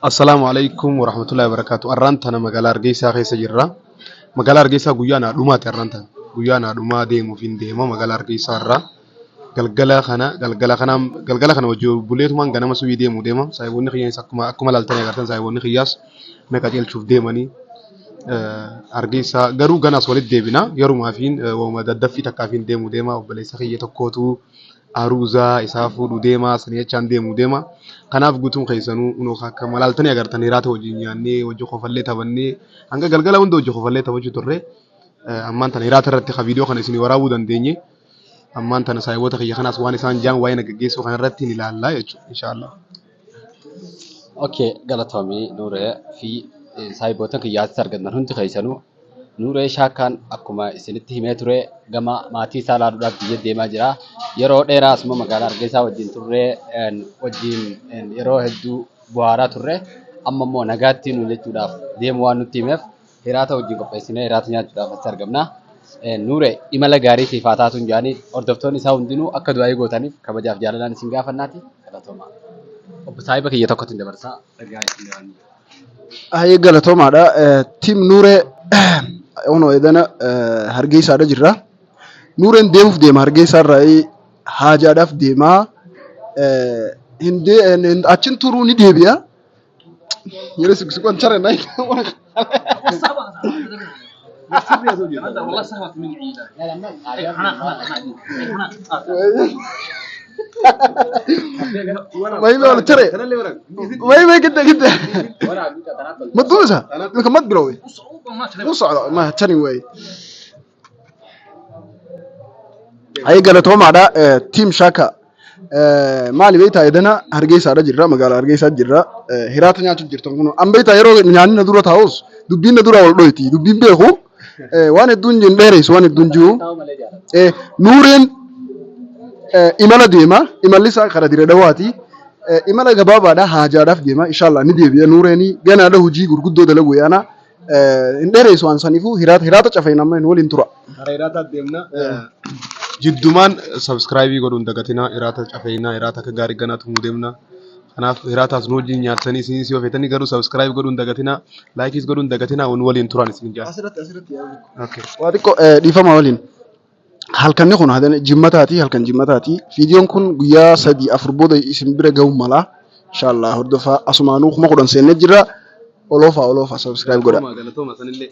Assalaamu alaikum warahmatullahi wabarakatuh. Arraan tana magaalaa Hargeysaa keessa jirra. Magaalaa Hargeysaa guyyaa naa dhumaati arraan tana. Guyyaa naa dhumaa deemuuf hin deema magaalaa Hargeysaa irraa. Galgala kana galgala kana galgala kana hojii buleetumaan ganama subii deemuu deema. Saayiboonni kiyyaas akkuma akkuma laaltanii agartan saayiboonni kiyyaas na qajeelchuuf deemanii Hargeysaa garuu ganaas walitti deebina. Yerumaafiin waanuma daddaffii takkaafiin deemuu deema. Obboleessa kiyya tokkootu aruuzaa isaa fuudhu deema sanii jechaan deemuu deema. Kanaaf guutuun keessanuu kunoo akka malaaltanii agartan hiraata wajjin nyaannee wajji kofallee taphannee hanga galgala hunda wajji kofallee taphachuu turre. Ammaan tana hiraata irratti ka viidiyoo kana isinii waraabuu dandeenye. Ammaan tana saahiboota kiyya kanaas waan isaan jaan waa'ee na gaggeessuu kana irratti ni ilaalla jechuudha inshaallah. Okay, galatoomii Nuuree fi saahiboota kiyyaatti argatan hundi keessanuu. Nuuree Shaakkaan akkuma isinitti himee ture gama maatii isaa ilaaluudhaaf biyya deemaa jira. Yeroo dheeraa asuma magaalaa Hargeysaa wajjin turree wajjin yeroo hedduu bohaaraa turre. Amma immoo nagaatti nu jechuudhaaf deemu waan nutti himeef hiraata wajjin qopheessinee hiraata nyaachuudhaaf asitti argamna. Nuuree, imala gaarii siif haa taatuun jedhanii hordoftoonni isaa hundinuu akka du'aayii gootaniif kabajaaf jaalalaan isin gaafannaati. Galatoomaa. Obbo saahiba kiyya tokkotti dabarsaa ergaa isin dabarsaa. Hayyee, galatoomaadha. Team Nuuree onoo edana Hargeysaadha jirra. Nuureen deemuuf deema Hargeysaa irraa haajaadhaaf deemaa. Hin achin turuu ni deebi'a. Yeroo siqsiqoon chare na. May wala chare. May may gidda gidda. Ma duubisa? Imika mad bilowday. U socdo ma tani way. Hayyee, galatoomaadha. Team Shaka. Maali beektaa, edana Hargeysaadha jirra, magaalaa Hargeysaa jirra. Hiraata nyaachuuf jirtan kun an beektaa, yeroo nyaanni na dura taa'us dubbiin na dura wal dhoyti, dubbiin beeku waan hedduun hin dheeressu, waan hedduun jiru. Nuureen imala deema, imalli isaa kara Dire Dawaati. Imala gabaabaadha, haajaadhaaf deema, inshallah ni deebi'a. Nuureen ganaadha hojii gurguddoo dalagu yaana hin dheeressu waan saniifuu hiraata hiraata cafeen amma hin waliin tura. Kara hiraataa deemna. Jiddumaan subscribe godhuun dagatinaa. Hiraata cafeynaa, hiraata akka gaarii ganaa tumuu deemna. Kanaaf hiraataas nu wajjin nyaattanii isinis yoo feetanii garuu subscribe godhuun dagatinaa, likeis godhuun dagatinaa, nu waliin turan isin jaa. Asirratti asirratti. Okay. Waa xiqqoo dhiifama waliin. Halkanni kun hadan jimmataati, halkan jimmataati. Viidiyoon kun guyyaa 3 4 booda isin bira ga'uu mala. Inshallah hordofaa, asumaanuu 10,000 seennee jirra. Oloofaa oloofaa, subscribe godha. Galatooma, galatooma sanillee.